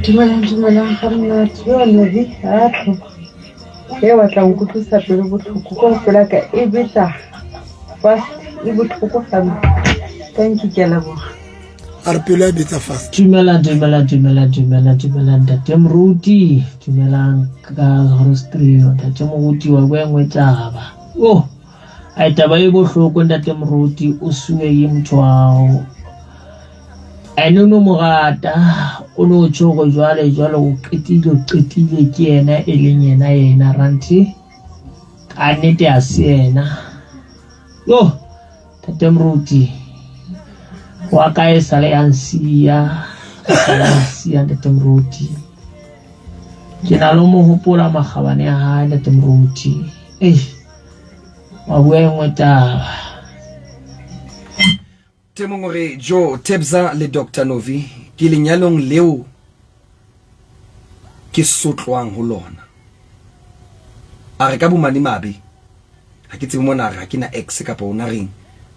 Dumelang, dumelang ga monate. Yo Novi, a tlho. E batla nkutlwisa pelo botlhoko ka pela ka e betsa fast e botlhoko gampe. Thank you, ke a leboga.
A re pelo ya betsa fast.
Dumela, dumela, dumela, dumela, dumela ntate Moruti. Dumelang ka Grootstream. Ntate Moruti wa bua nngwe taba. Oh, ai taba e bohloko ntate Moruti, o suwe ke motho wa hao. Ene o no mo rata, o no tjho hore jwale jwale o qetile, o qetile ke yena e leng yena yena ranti. Ka nnete ha se yena. Yo, ntate Moruti, wa ka e sale ya nsiya, e sale ya nsiya ntate Moruti. Ke na le ho mo hopola makgabane a hae ntate Moruti. Ei, wa bua e nngwe taba.
Temong o re Jo Tebza le Doctor Novi ke lenyalong leo ke sotlwang ho lona. A re ka bomadimabe ha ke tsebe mona, a re ha ke na ex kapa o na reng.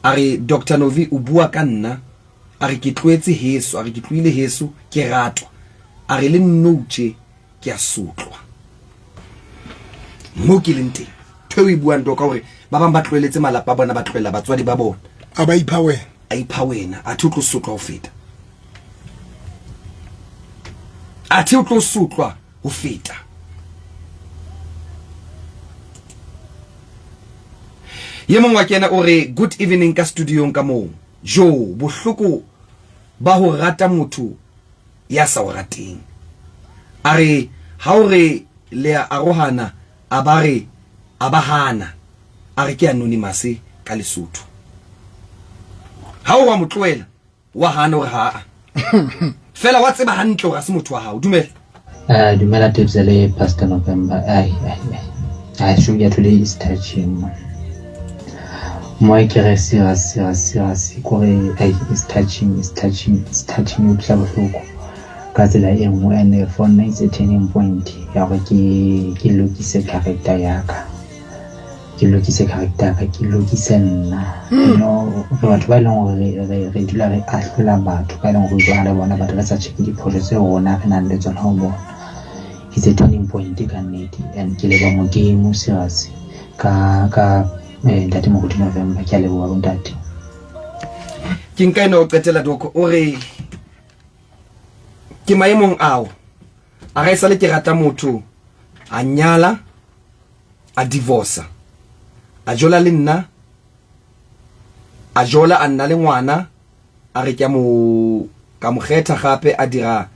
A re Doctor Novi o bua ka nna, a re ke tloetse heso, a re ke tlohile heso ke ratwa, a re le nnou tje ke a sotlwa mo ke leng teng. Ntho eo e buang Doka hore ba bang ba tlohelletse malapa a bona, ba tlohella batswadi ba bona.
A ba ipha wena.
A ipha wena, athe o tlo sotlwa ho feta. Athe o tlo sotlwa ho feta. Ye mongwe wa kena o re good evening ka studiong ka moo. Jo, bohloko ba ho rata motho ya sa o rateng. A re ha o re le a arohana a ba re A ba hana, a re ke anonymous ka Lesotho. Ha o wa mo tlohela, wa hana hore ha a. Fela wa tseba hantle hore ha se motho wa hao. Dumela.
Dumela Tebza le Pastor November. Ai ai ai. Ai Sugar today is touching man. Mo ke re serious serious serious kore ai is touching is touching is touching o tla bohloko ka tsela e nngwe and for nna it's a turning point ya gore ke ke lokise character ya ka ke lokise character ya ka ke lokise nna you know re batho ba e leng gore re dula re ahlola batho ba e leng gore utlwana le bona batho re sa check diphoso tse rona re nang le tsona ho bona. It's a turning point ka nnete and ke leboha Modimo serious ka ka ntate Moruti November ke a leboha bontate.
Ke nka ena o qetela doko o re ke maemong ao a ga e sale ke rata motho a nyala a divorce a jola le nna a jola a nna le ngwana a re ke a mo ka mo kgetha gape a dira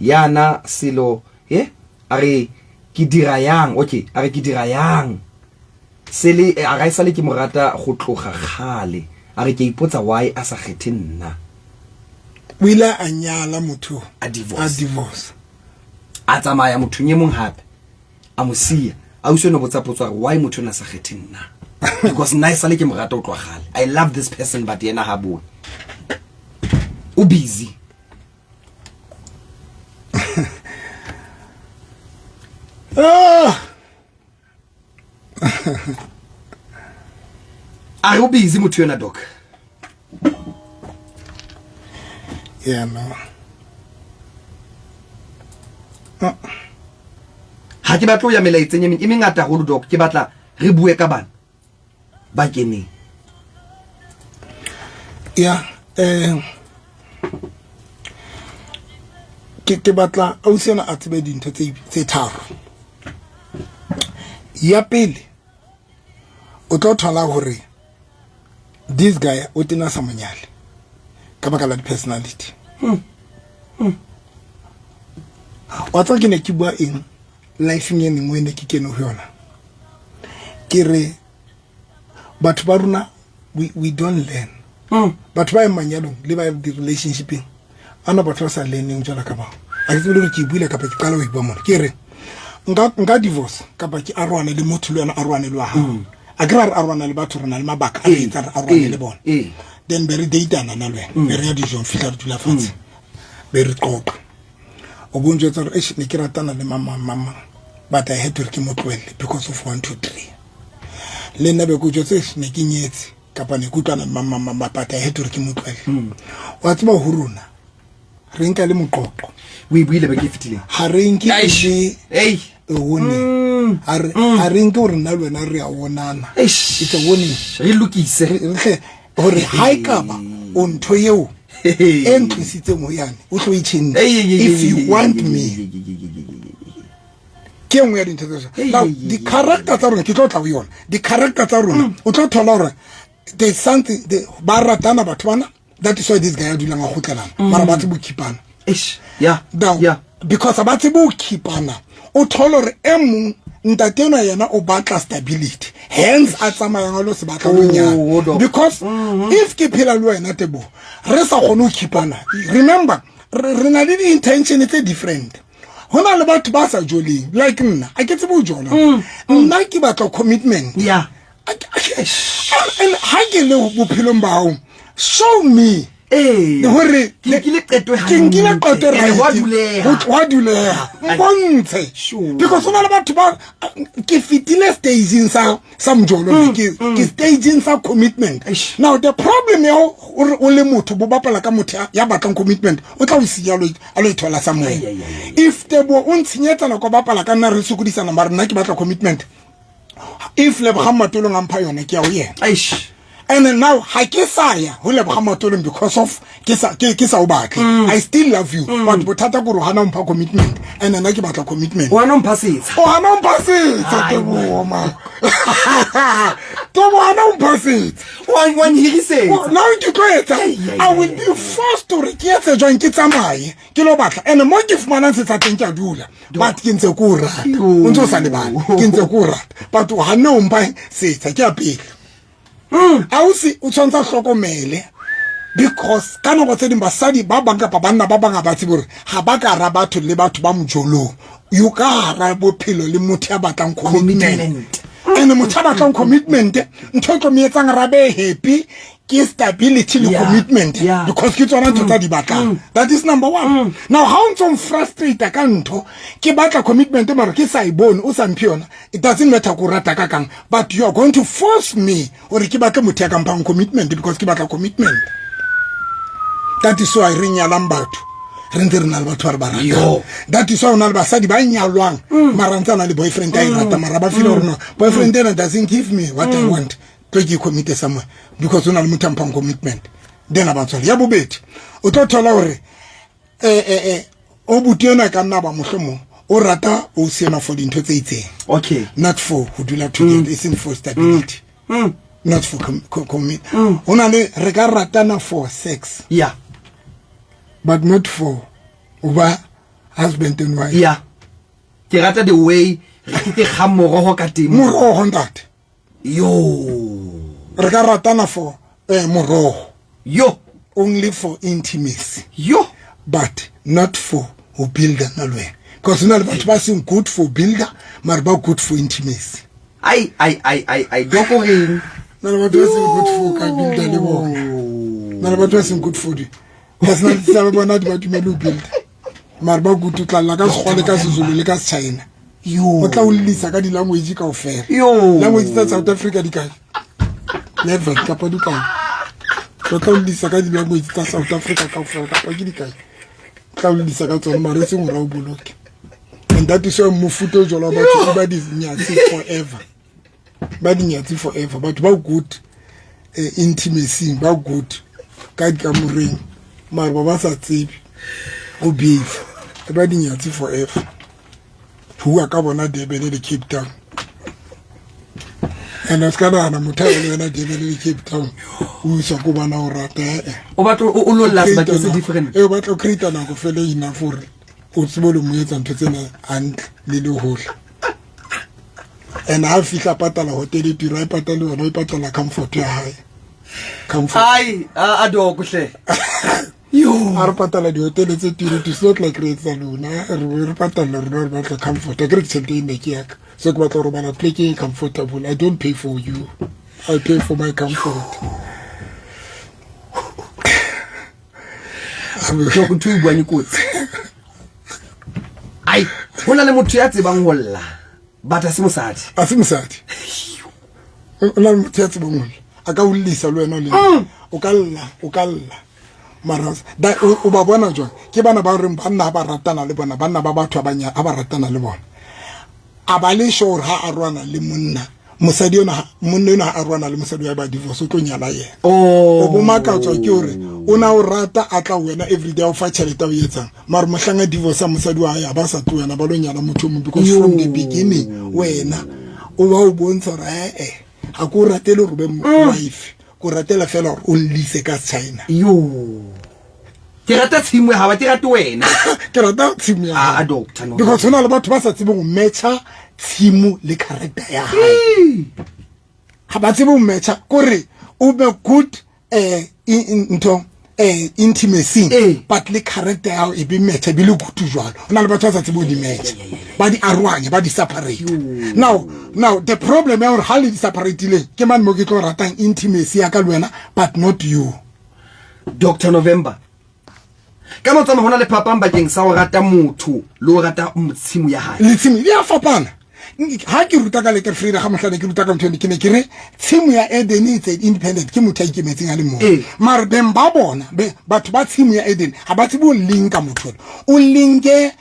yana selo ye a re ke dira yang okay a re ke dira yang sele a ga e sale ke mo rata go tloga kgale a re ke ipotsa why a sa kgethe nna.
O ile a nyala motho
a divorce
a divorce
a tsamaya mothong e mong gape a mo sia a uso no botsa potso gore why motho na sa kgethe nna because nna e sale ke mo rata o tloga kgale I love this person but yena ha bone o busy.
Ah!
A re o busy motho yona doc.
Yeah, no.
Ha ke batlo ya melaetseng e meng e mengata haholo doc, ke batla re bue ka bana ba keneng.
Yeah, ke batla ausi ena a tsebe dintho tse tharo. Ya pele o tlo thola hore this guy o tena sa monyale ka baka la di-personality. Wa tseba ke ne ke bua eng lifeng e nngwe ne ke kene ho yona, ke re batho ba rona we don't learn. Batho ba yang manyalong le ba di-relationshipeng ana batho ba sa learneng jwalo ka bao. A ke tsebe le hore ke e buile kapa ke qala ho e bua mona. Ke re nka divorce kapa ke arohane le motho le wena arohane le wa hao. A ke ra re arohana le batho re na le mabaka a re etsang re arohane le bona. Then be re date-ana nna le wena, be re ya dijong, fihla re dula fatshe, be re qoqa. O bo njwetsa hore eish ne ke ratana le mang mang mang mang, but I had to re ke mo tlohelle because of 1 2 3. Le nna be ke o jwetsa eish ne ke nyetse kapa ne ke utlwana le mang mang mang, but I had to re ke mo tlohelle. Wa tseba ho rona re nka le moqoqo.
O e buile beke e fetileng.
Ha re nke
Eish.
le
Ei.
a warning. Ha re nke hore nna le wena re a wonana.
Eish.
It's a warning.
Re lokise.
Re hle hore ha e kaba o ntho eo e ntlositseng ho yane, o tlo e change. If you want me. Ke e nngwe ya dintho tse jwalo. Now, di-character tsa rona, ke tlo tla ho yona. Di-character tsa rona, o tlo thola hore there's something, they, ba ratana batho bana. That is why this guy a dulang a kgutlelana. Mara ba tsebe ho keepana.
Eish, yeah,
Now,
yeah.
because ba tsebe ho keepana, o thole hore e mong ntate enwa yena o batla stability, hence a tsamayang a lo se batla
Oh,
bonyane.
hold on.
Because if ke phela le wena Teboho, re sa kgone ho keepana, remember re na le di-intention tse different. Ho na le batho ba sa joleng like nna, a ke tsebe ho jola. Nna ke batla commitment.
Yeah.
And ha ke le bophelong ba hao, show me
Ee.
hore
Ke nkile qeto e
ke nkile
hantle.
qeto e
Ene hwa
right.
duleha.
Ho hwa duleha. Mpontshe.
Sure.
Because ho na le batho ba ke fetile stageng sa mojolo, ke stageng sa commitment.
Eish.
Now the problem ya hore o le motho bo bapala ka motho ya batlang commitment, o tla o siya a lo ithola sa moya.
Ai, ai, ai, ai.
If Teboho o ntshenyetsa nako bapala ka nna re sokodisana, mara nna ke batla commitment. If Lebogang Matolong a mpha yona, ke ya ho yena.
Eish.
And then now ha ke sa ya ho leboga matolong because of ke sa ke sa o batle. I still love you, but bothata ke gore o hana ho mpha commitment, and nna ke batla commitment.
O hana ho mpha setsha.
O hana ho mpha setsha.
Ai,
Teboho ma Teboho, hana ho mpha setsha.
Wa nhirisetsa.
Now ke tlo etsa, I will be forced hore ke etse jwang, ke tsamaye ke lo batla, and mo ke fumanang setsha teng ke a dula, but ke ntse ke o rata, o ntse o sa lebale ke ntse ke o rata, but o hanne o mpha setsha. Ke a pele. Ausi, o tshwanetse a hlokomele, because ka nako tse ding basadi ba bang kapa banna ba bang ga ba tsebe gore ga ba ka ra batho le batho ba mojolong, you ka hara bophelo le motho ya batlang commitment, and motho ya batlang commitment, ntho e tlo mo etsang ra be happy ke stability le commitment, because ke tsona ntho tsa di batlang. That is number one. Now ha o ntso frustrate ka ntho, ke batla commitment mara ke sa e bone, o sa mphe yona, it doesn't matter ko rata ka kang, but you are going to force me gore ke batle motho ya ka mphang commitment, because ke batla commitment. That is why re nyalang batho re ntse re na le batho ba re ba ratang. That is why o na le basadi ba nyalwang mara ntse a na le boyfriend a e rata, mara ba feel gore no, boyfriend ena doesn't give me what I want, tlo ke commit somewhere because o na le motho a mphang commitment, then a ba tswale. Ya bobedi, o tlo thola gore o buti ena ka nna ba mohlomong o rata o siena for dintho tse itseng, not for ho dula together, e seng for stability, not for commit. Ho na le re ka ratana for sex, but not for ho ba husband and wife.
Yeah, ke rata the way re ke kga moroho ka teng.
Moroho, ntate.
Yo.
Re ka ratana for moroho.
Yo.
Only for intimacy.
Yo.
But not for ho builder na le wena, because hona le batho ba seng good for builder mara ba good for intimacy.
Ai ai ai ai ai, doko reng?
Na le batho ba seng good for ka builder le bona, na le batho ba seng good for di personality tsa bona di ba dumele ho builder, mara ba good o tla lla ka Sekgowa le ka Sezulu le ka Sechina.
Yo.
O tla o llisa ka di-language kaofela.
Yo.
Language tsa South Africa di kae? Never kapa di kae? O tla o llisa ka di-language tsa South Africa kaofela, kapa ke di kae? Tla o llisa ka tsona, mara e seng hore a o boloke. And that is why mofuta o jwalo wa batho ba dinyatsi forever, ba dinyatsi forever. Batho ba good intimacy, ba good ka dikamoreng, mara ba sa tsebe go behave, ba dinyatsi forever. Bua ka bona Durban le Cape Town, and se ka nagana motho a le wena Durban le Cape Town o iswa ko bana o rata, ee.
O batla o lo lla sebakeng se different.
E o batla o create nako fela enough gore o tsebe le mo etsa ntho tsena hantle le le hohle, and ha fihla patala hotel e tiro, a e patale yona, o e patala comfort ya hae, comfort.
Ai, a doko hle. Yo.
A re patala dihotele tse tiro, it is not like re etsa lona, re patala rona, re batla comfort. A kere ke tšhelete e nne ke yaka, so ke batla go robala plekeng e comfortable. I don't pay for you, I pay for my comfort.
Doko, ntho e buang e kotsi. Ai, ho na le motho ya tsebang ho lla, but a se mosadi.
A se mosadi. O na le motho ya tsebang ho lla, a ka o llisa le wena o le o ka lla, o ka lla, mara o ba bona jwang? Ke bana ba reng banna ha ba ratana le bona, banna ba batho ha ba ratana le bona, a ba le sure ha a rwana le monna, mosadi ona, monna ena ha a rwana le mosadi wa ba divorce, o tlo nyala yena.
Oh.
O bo makatswa ke hore o na o rata, a tla ho wena everyday, o fa tjhelete a o etsang, mara mohlang a divorce mosadi wa hae, a ba sa tlo wena, ba lo nyala motho o mong, because from the beginning wena o ba o bontsha hore ee, ha ke o ratele hore o be wife, ke o ratela fela hore o nlise ka China.
Yo, ke rata tshimo ya hao, ke rate wena.
Ke rata tshimo ya
a
hao.
Doctor, no.
Because hona le batho ba sa tsebeng ho matcha tshimo le character ya hae, ga ba tsebe ho matcha, kore o be good ntho intimacy, but le character ya hao e be matcha, e be le good jwalo. Ho na le batho ba sa tsebe ho di matcha, ba di arohanya, ba di separate. Now the problem ya hore ha le di separateile ke mane mo ke tlo ratang intimacy ya ka le wena, but not you.
Dr November, ka motsana ho na le phapang bakeng sa ho rata motho le ho rata tshimo ya hae.
Le tshimo di a fapana. Ha ke ruta ka Lekker Vrydag, ga mohlane ke ruta ka ntho ene, ke ne ke re tshimo ya Eden it's an independent, ke motho a ikemetseng a le mong. Mara beng ba bona, batho ba tshimo ya Eden ha ba tsebe ho linka motho ona. O linke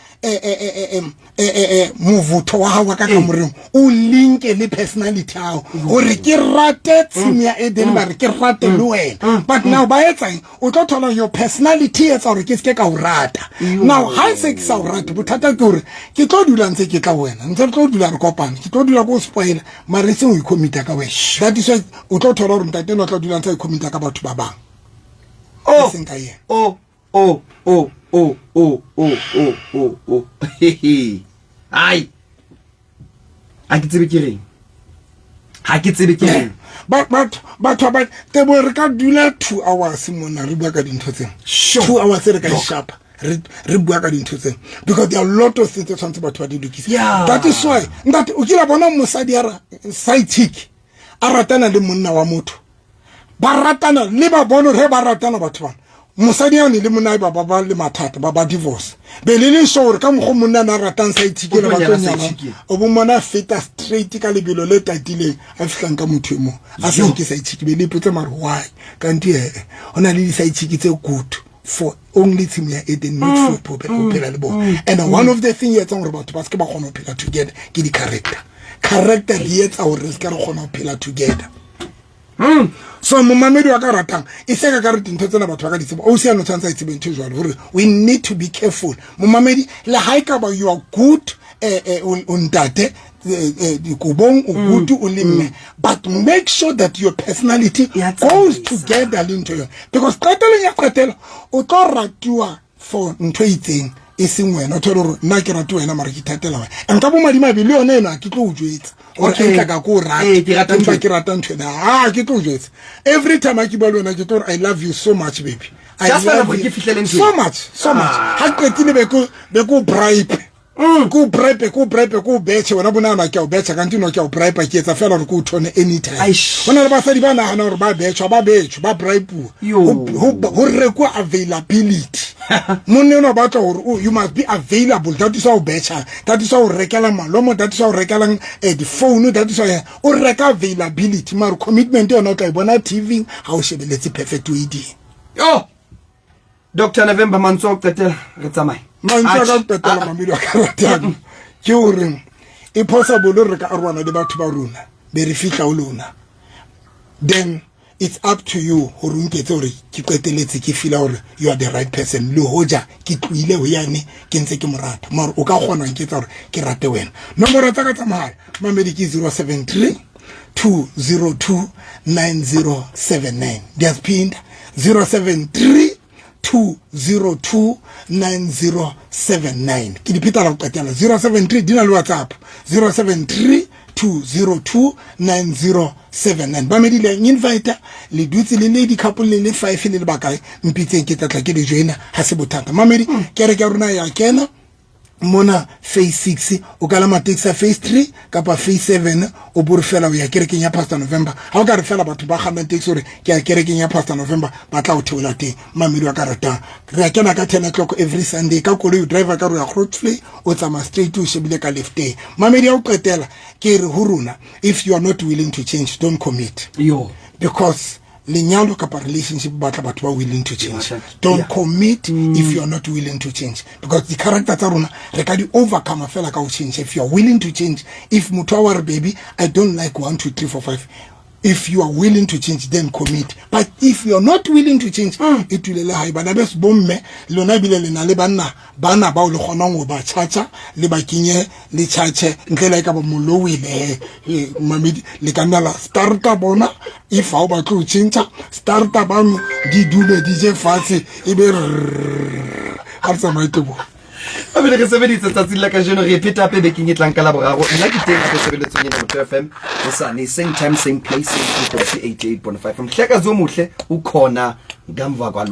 movutho wa gago wa ka kamoreng o linke le personality yago gore ke rate tshimo ya Eden, ba re ke rate le wena. But now ba etsang, o tlo thola your personality e etsa gore ke seke ka o rata. Now ha e se ke sa o rate, bothata ke gore ke tlo dula ntse ke tla wena, ntse re tlo dula re kopane, ke tlo dula ko o spoila, mare e seng o icommita ka wena. That is why o tlo thola gore ntate eno o tla dula ntse a icommita ka batho ba bangwe,
Oh.
e seng ka yena.
Oh oh oh oh oh oh oh oh oh, ai, ha ke tsebe ke reng, ha ke tsebe ke reng.
Batho ba Tebo, re ka dula 2 hours mona re bua ka dintho tsena. 2 hours re ka ishapa re bua ka dintho tsena, because there are a lot of things tse tshwanetse batho ba di lokise. That is why, ntate, o kile bona mosadi a side chick a ratana le monna wa motho, ba ratana le ba bone re ba ratana batho bana, mosadi yane le monna ba le mathata, ba divorce, be le le sure gore ka mokgwa monna na ratang side chick
O
le
tlo
ba tlo
nyala side
nyala.
chick ena.
O bo mona feta straight ka lebelo le tatileng a fihlang ka motho e mong a sa nke side chick, be le ipotse mare why, kanti ee go na le di-side chick tse good for only tshimo ya Eden, not for ho phela le bona. And one of the thing e etsang gore batho ba seke ba kgona ho phela together ke di-character. Character di etsa gore re seke re kgona ho phela together. So momamedi wa ka ratang, e se ka re dintho tsena batho ba ka di tseba, o se ano tshwanetse a tsebe ntho e jwalo, gore we need to be careful, momamedi. Le ha e ka ba you are good, o ntate, dikobong o good, o le mme, but make sure that your personality
Ya
goes
tsamaisa.
together le ntho yone, because qetelong ya qetelo o tlo ratiwa for ntho e itseng, e seng wena. O thole gore nna ke rate wena, mara ke ithatela wena, and ka bomadimabe le yone eno a ke tlo o jwetsa gore entla ka ko o
Ee, ke rata
rata,
ntho
empa ke rata ntho ena, a ke tlo o jwetsa. Every time a ke bua le wena, ke tlo gore I love you so much, baby. I
Just fela
love
hore
you
ke fihlele ntho
so
ena.
much, so much. Ha qetile be ko bribe, ko bribe, ko bribe, ko betšhe wena, bonana ke a o betšha, kante no ke a o bribe, ke etsa fela gore ke o thone anytime.
Aish.
Go na le basadi ba nagana gore ba betšhwa, ba betšhwa, ba bribewa.
Yo.
Ho rekwa availability. Monna eno o batla gore you must be available. That is why o betšha, that is why o rekela malomo, that is why o rekelang di-phone, that is why o reka availability, mare commitment yona o tla e bona TV ga o shebeletse Perfect Wedding.
Yo, Dr November, mantswe a ho qetela, re tsamaye.
Mantswe a ka
Atjhe.
qetela,
Ah, ah.
mamedi wa ka ratang, ke gore e possible re ka arohana le batho ba rona, be re fihla ho lona, then it's up to you gore o nketse gore ke qeteletse ke feela gore you are the right person, le hoja ke tlohile ho yane ke ntse ke mo rata, mare o ka kgona nketsa gore ke rate wena. Nomoro tsa ka tsa mohala, mamedi, ke 073 202 9079. Ndiyaziphinda, 073 202 9079. Ke di pheta la go qetela, 073, di na le WhatsApp, 073 202 9079. Bamedi, le invite le dutse le le di-couple le le five le le bakae, mpitseng, ke tlatla ke le joina, ha se bothata. Mamedi, kereke ya rona ya kena mona phase 6, o kalama taxi ya phase 3 kapa phase 7, o bore fela o ya kerekeng ya Pastor November. Ha o ka re fela batho ba kgannang taxi gore ke ya kerekeng ya Pastor November, ba tla o theola teng. Mamedi wa ka ratang, re a kena ka 10 o'clock every Sunday. Ka koloi o driver ka re o ya Grootvlei, o tsamaya straight, o shebile ka lefteng. Mamedi, ya o qetela ke re ho rona, if you are not willing to change, don't commit.
Yo.
Because lenyalo kapa relationship batla batho ba willing to change. Don't commit if you are not willing to change, because the character tsa rona re ka di overcome fela ka ho change. If you are willing to change, if motho wa re, "Baby, I don't like 1 2 3 4 5," if you are willing to change, then commit. But if you are not willing to change, e tulele hae. Bana beso, bomme lona ebile le na le banna bana bao le kgonang ho ba tjhatjha, le ba kenye le tjhatjhe ntle le ha e ka ba mollo o ile. Mamedi, le ka nna la starta bona. If ha o batle ho tjhentjha, starta bano di dule di je fatshe, e be rrrr. Ha re tsamaye, Teboho.
Ebile re sebeditse tsatsing la kajeno, re e pheta hape bekeng e tlang ka Laboraro. Nna ke teng hape tshebeletsong ena, Motho FM, hosane, same time, same place, same frequency, 88.5. Mhlekazi omuhle ukhona ngamva kwalo.